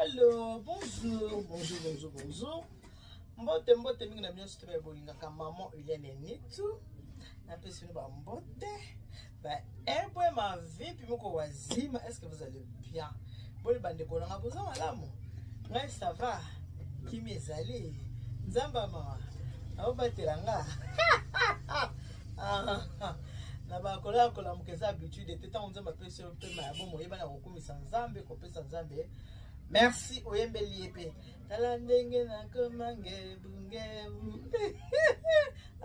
Allô, bonjour, bonjour, bonjour, bonjour. Mbote, mbote mingi na bino surtout ba bolingaka maman Eliane Nitu. Napesi bino ba mbote. Ba ebwe ma vipi moko wazima, est-ce que vous allez bien? Boni bandeko na nga boza malamu? Ngai ça va. Kimi ezali. Nzambe mama. Aobatela nga. Ah, ah. na bakola ya kolamuka eza habitude te ntango nzambe apesi yo mpema ya bomo oyebana kokumisa nzambe kopesa nzambe merci oyembeli ye mpe tala ndenge nakoma ngebu ngebu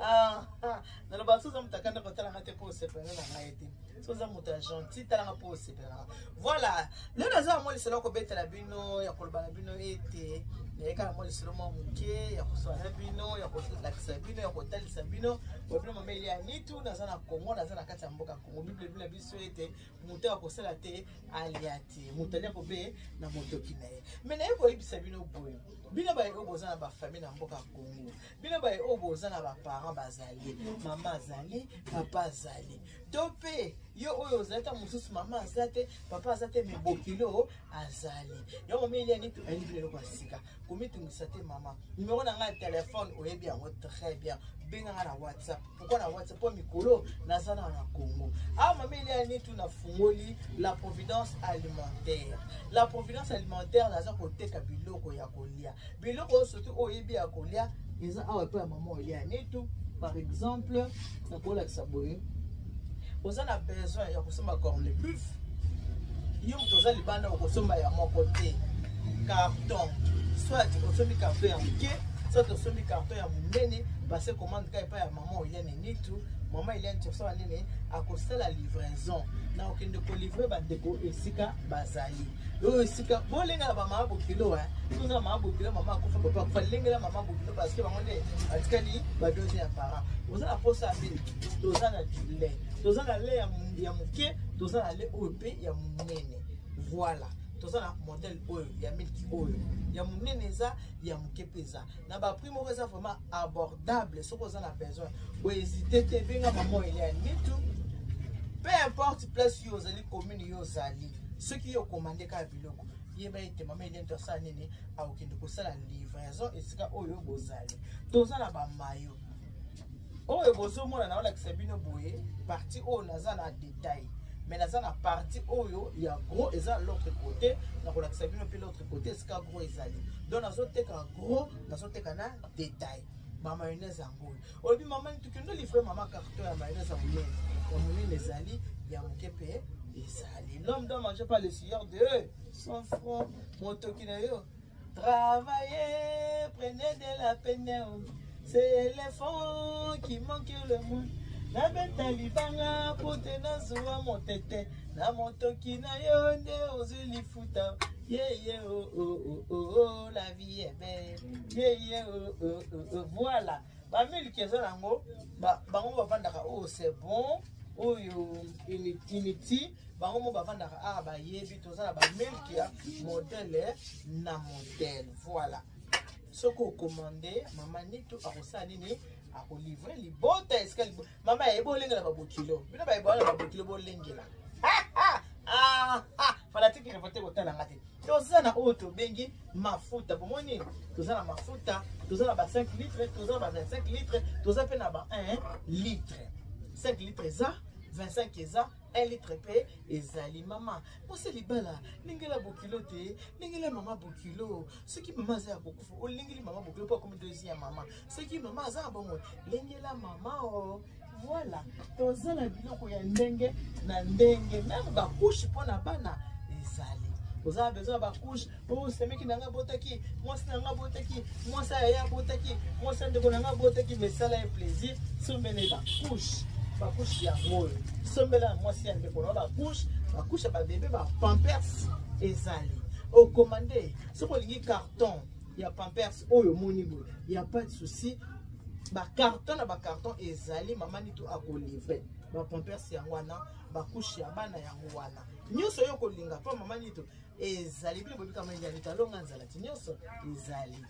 ah, ah. naloba so oza moto akanda kotalanga te mpo osepela na ngai te so oza moto ya gentil talanga mpo osepelaka voilà lelo naza na mwa lisolo ya kobetela bino ya koloba na bino ete nayeka na mwa lisolo mwa moke ya kosala na bino ya kolakisa bino ya kotalisa bino bobino mama elia nitu naza na congo naza na kati ya mboka congo bible elobi na biso ete moto akosala te alia te moto alia kobe na motoki na ye me naye koyebisa bino boye bino baye oyo boza na bafamille na mboka congo bino baye oyo boza na baparent bazali mama azali papa azali to mpe yo oyo ozali ta mosusu mama aza te papa aza te me bokilo azali yango mama eliani ayebi bino eloko ya sika komitungisa te mama numero na ngai ya telefone oyebi yango très bien benga ngai na whatsapp pourquoi na whatsapp mpo mikolo naza na na congo awa mama eliani tu nafungoli la providence alimentaire la providence alimentaire naza koteka biloko ya kolia biloko oyo surtout oyo oyebi ya kolia eza awa epai ya mama eliani tu par exemple nakolakisa boye oza na besoin ya kosomba corne buff yo moto oza libanda okosomba ya moko te carton soit osombi carton ya moke soit osombi carton ya monene passe commande kaka epai ya mama Eliane Nitu mama Eliane tosala nini akosala livraison na okende kolivre bandeko esika bazali oyo esika bolengela bamama bokilo toza mama bokilo mama akufa papa akufa lengela mama bokilo parce que bango nde batikali badose ya parent oza na posa ya miliki toza na du lait toza na lait ya moke toza na lait oyo mpe ya monene voilà toza na modèle oyo ya miliki oyo ya monene eza ya moke mpe eza na baprix moko eza vraiment abordable soki oza na besoin bohésite te benga mama elia nitu peu importe place yo ozali commune yo ozali soki yo okomande kaka biloko yeba ete mama elia nitu asala nini akokende kosala livraison esika oyo bozali toza na bamayo oyo bozomona naolakisa bino boye partie oyo naza na detail mais naza na partie oyo ya gros eza l'autre côté nakolakisa bino mpe l'autre côté esika gros ezali donc nazoteka gros nazoteka na detail bamayonnaise yango oyo olobi mama tokende livre mama carton ya mayonnaise ya monene ya monene ezali ya moke mpe ezali l'homme doit manger pas le sueur de son front motoki na yo Travaillez, prenez de la peine. C'est l'effort qui manque le moins. nabeta libanga mpo te nazwa motete na motoki na yo nde ozwi lifuta yeye oh, oh, oh, oh, oh, la vie est belle yeye oh, oh, oh, oh. Voilà bamiliki eza nango bango bavandaka oyo oh, c'est bon oyo unity bango mo bavandaka awa bayebi toza na bamilki ya modele na modele voilà soki okomande mama nitu akosala nini akolivre libota esika mama yaye bolengela babokilo bino bayeba wana babokilo bolengela ah, ah, fanatike revolte kotala nga te toza na oyo tobengi mafuta bomoni toza na mafuta toza na ba 5 litre toza na ba 25 litre toza mpe na ba 1 litre 5 litre eza 25 eza 1 litre mpe ezali mama mwasi libala lingela bokilo te lingela mama bokilo soki mama aza ya kokufa olingeli mama bokilo mpo akomi deuxième mama soki mama aza na bomoi lengela mama o voilà toza na biloko ya ndenge na ndenge meme bakushe mpo na bana ezali oza na besoin ya bakushe o oh, semeki na ngai abotaki mwasi na ngai abotaki mwasi ya ye abotaki mwasi ya ndeko na ngai abotaki mesala ye plaisir sombele bakushe bakushe yango oyo sombela mwasi ya ndeko na bakushe bakushe ya babebe bapampers ezali okomande soki olingi carton ya pampers oyo omoni boye ya pas de souci bacarton na bacarton ezali mama nitu akolivre bapampers yango wana bakushe ya bana yango wana nyonso oyo okolinga mpo mama nitu ezali bino boyebi kama ezali talonga nzala ti nyonso ezali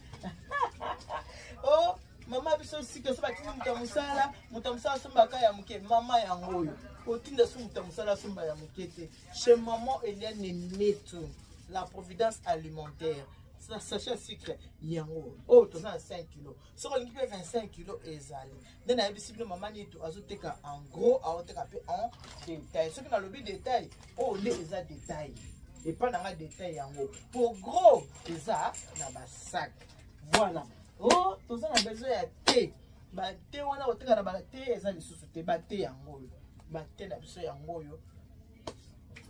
o oh, mama biso sika so batindi moto ya mosala moto ya mosala asombaka ya moke mama yango oyo otinda so moto ya mosala asomba ya moke te chez maman eliane netu. La Providence alimentaire, sachet ya sucre yango oyo toza na 5 kilo. Soki olingi mpe 25 kilo ezali. Nde nayebisi bino, mama Nitu azoteka en gros, aoteka mpe en détail. Soki nalobi détail, oyo nde eza détail epa na nga, détail yango. Po gros eza na basac. Voilà. O toza na besoin ya te, bate wana koteka na bate eza lisusu te. Bate yango oyo, bate na biso yango oyo.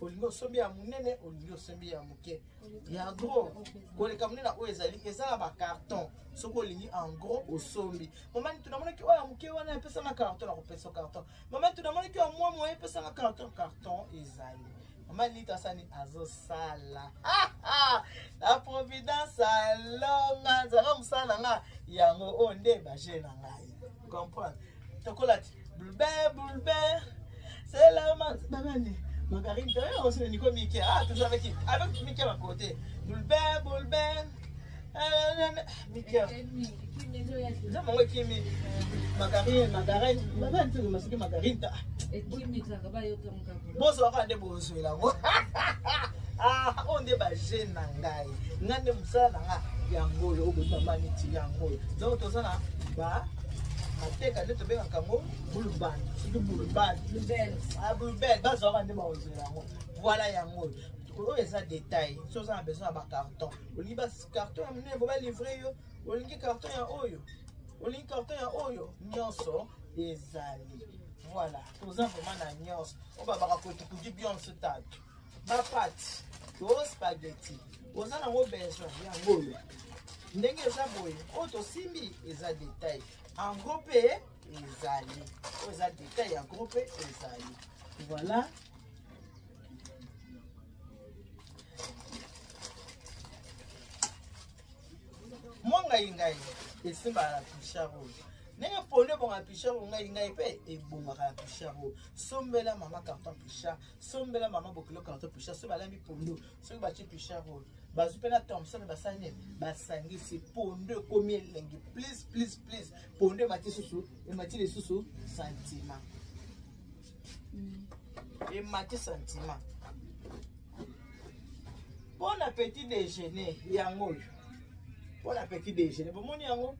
Olingi osombi ya monene, olingi osombi ya moke, ya gros koleka monene, oyo ezali, eza na bacarton. Soki olingi en gros, osombi. Mama Nitu, namonaki oyo ya moke wana, epesanga carton. Nakopesa carton. Mama Nitu, namonaki oyo mwa moye, epesanga carton. Carton ezali. Mama Nitu asani, azosala La Providence. Alonga nzala mosala na nga yango oyo nde baje na ngai. Comprendre tokola ti bulbe bulbe selama banani margarine to oyo niko mike. Ah, toujours avec mike à côté. Bulbe bulbe mike nzambe yango ekimi margarine, margarine margarine te masuki margarine ta bozwaka nde bozwela yango. Ah, oyo nde baje na ngai, ngai nde mosala na nga yango oyo. Oboyi mama neti yango oyo. Donc toza na ba mateka nde tobengaka yango bulubani, soki bulubani, bulubel, bazwaka nde bakozwela yango. Voilà, yango oyo. Oyo eza détail. So oza na besoin ya bacarton, olingi bacarton ya monene, bo balivre yo. Olingi carton ya oyo, olingi carton ya oyo, nyonso ezali. Voilà, toza vraiment na nyonso oyo babaka kotukuki bionso tatu. Bapate to spaghetti, oza nango besoin, yango oyo. Ndenge eza boye, oyo tosimbi eza détail. En gros mpe ezali, oyo eza détail ya gros mpe ezali. Voilà. Mwa ngai ngai esimbaka na pichar oyo. Ndenge pondu ebongaka pichar oyo, ngai ngai mpe ebongaka na pichar oyo. Sombela mama carton pichar, sombela mama bokilo carton pichar. Soki balambi pondu, soki batie pichar oyo, bazwi mpe na Thomson, basali nini? Basangisi, pondu ekomi elengi. Plus plus plus, pondu emati susu, emati lisusu sentiment, emati sentiment. Mpo na petit déjeuner yango oyo, mpo na petit déjeuner bomoni yango.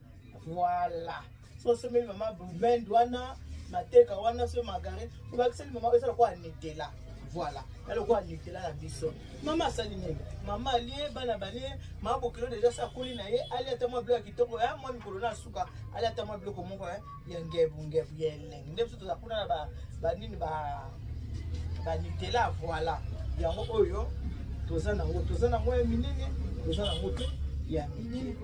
Voilà, so osomeli mama bubend wana, mateka wana, so margarine obakiseli mama, eza lokola Nutella. Voilà, ya lokola Nutella na biso. Mama asali nini? Mama alie, bana balie, mama bokilo deja sa akoli na ye, alia ata mwa biloko ya kitoko ya mwa mikolo na suka, alia ata mwa biloko moko ya ngebu ngebu ya elengi. Nde biso toza kuna na banini, banutella. Voilà, yango oyo toza nango, toza nango ya minene, toza nango mpe ya mike,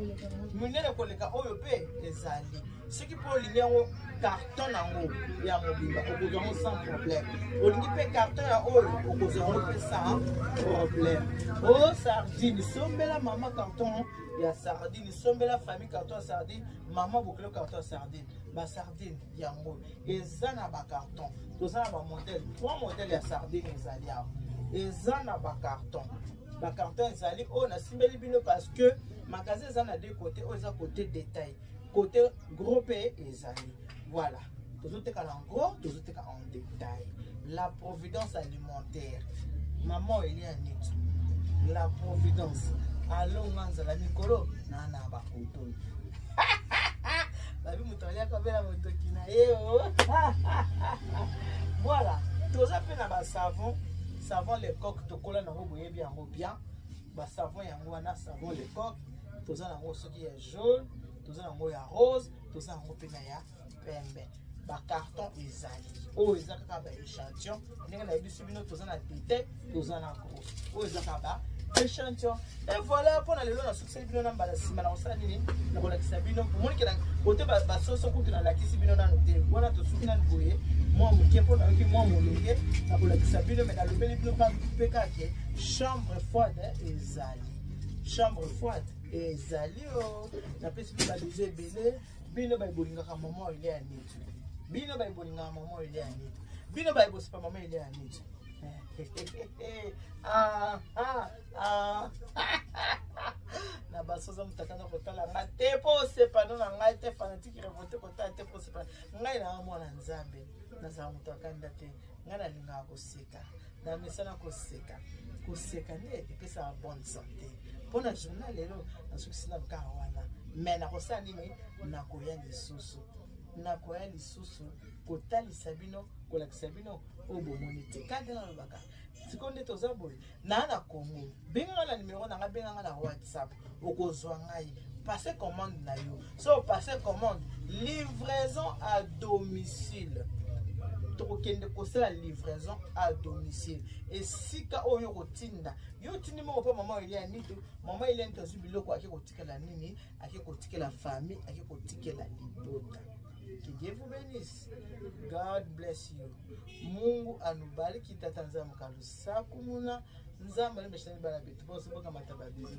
minene koleka oyo mpe ezali. Soki mpo olingi yango carton yango ya mobimba, okozwa yango sans problème. Olingi mpe carton ya oyo, okozwa yango mpe sans problème. O sardine, sombela mama carton ya sardine, sombela famille carton ya sardine, mama bokilo carton ya sardine. Basardine yango eza na bacarton. Toza na bamodèle, trois modèle ya sardine ezali awa, eza na bacarton. Bacarton ezali oyo nasimbeli bino parce que magasin eza na deux côté. Oyo eza côté détail, côté gros mpe ezali. Voilà, tozoteka na gros, tozoteka en détail. La Providence alimentaire, mama Elia Nitu, La Providence alonga nzala mikolo na na bakotoi babi moto aliaka bela motoki na ye o. Voilà, toza mpe na basavon, savon Le Coq. Tokola nango, boyebi yango bien. Basavon yango wana, savon Le Coq, toza nango soki ya jaune, toza nango ya rose, toza nango mpe na ya pembe. Bacarton ezali. Oyo eza kaka baéchantillon. Ndenge nayebisi bino, toza na détail, toza na gros. Oyo eza kaka ba échantillon. Et voilà, mpona lelo nasukiseli bino. Na mbala nsima na kosala nini? Na kolakisa bino. Omonike kote basoso kutu nalakisi bino nano te. Wana tosuki nanu boye mwa moke mpo nayoki mwa molunge na kolakisa bino. Me nalobeli bino mpe kake chambre froide ezali, chambre froide ezali. O napesi bino babizu ebele. Bino baye bolingaka mama Ele ya Nitu, bino baye bolingaka mama Ele ya Nitu, bino baye bosipa mama Ele ya Nitu. Ah, ah, ah. Na basoza moto akanga kotala nga te mpo osepano na ngai te. Fanatique révolté, kotala te mpo osepana ngai na mwana Nzambe. Nazala moto akanda te. Ngai nalingaka koseka. Namesana koseka. Koseka nde epesaka bonne santé. Mpo na journal lelo nasukisi na kaka wana. Mais nakosala nini? Nakoya lisusu. Nakoya lisusu kotalisa bino, kolakisa bino oyo bomoni te. Kaka nalobaka sikoyo nde toza boye naa na Congo, benganga na numero na ngai, benganga na WhatsApp, okozwa ngai. Passe commande na yo. So passe commande, livraison à domicile. Tokokende kosala livraison à domicile esika oyo kotinda yo otindi moko mpo mama Elia Nito. Mama Elia Nito azwi biloko, ake kotikela nini, ake kotikela famille, ake kotikela libota. Que Dieu vous bénisse. God bless you. Mungu anubariki. Tata Nzambe kalusaku muna Nzambe alembeshani bana betu bose bokamata ba bisous.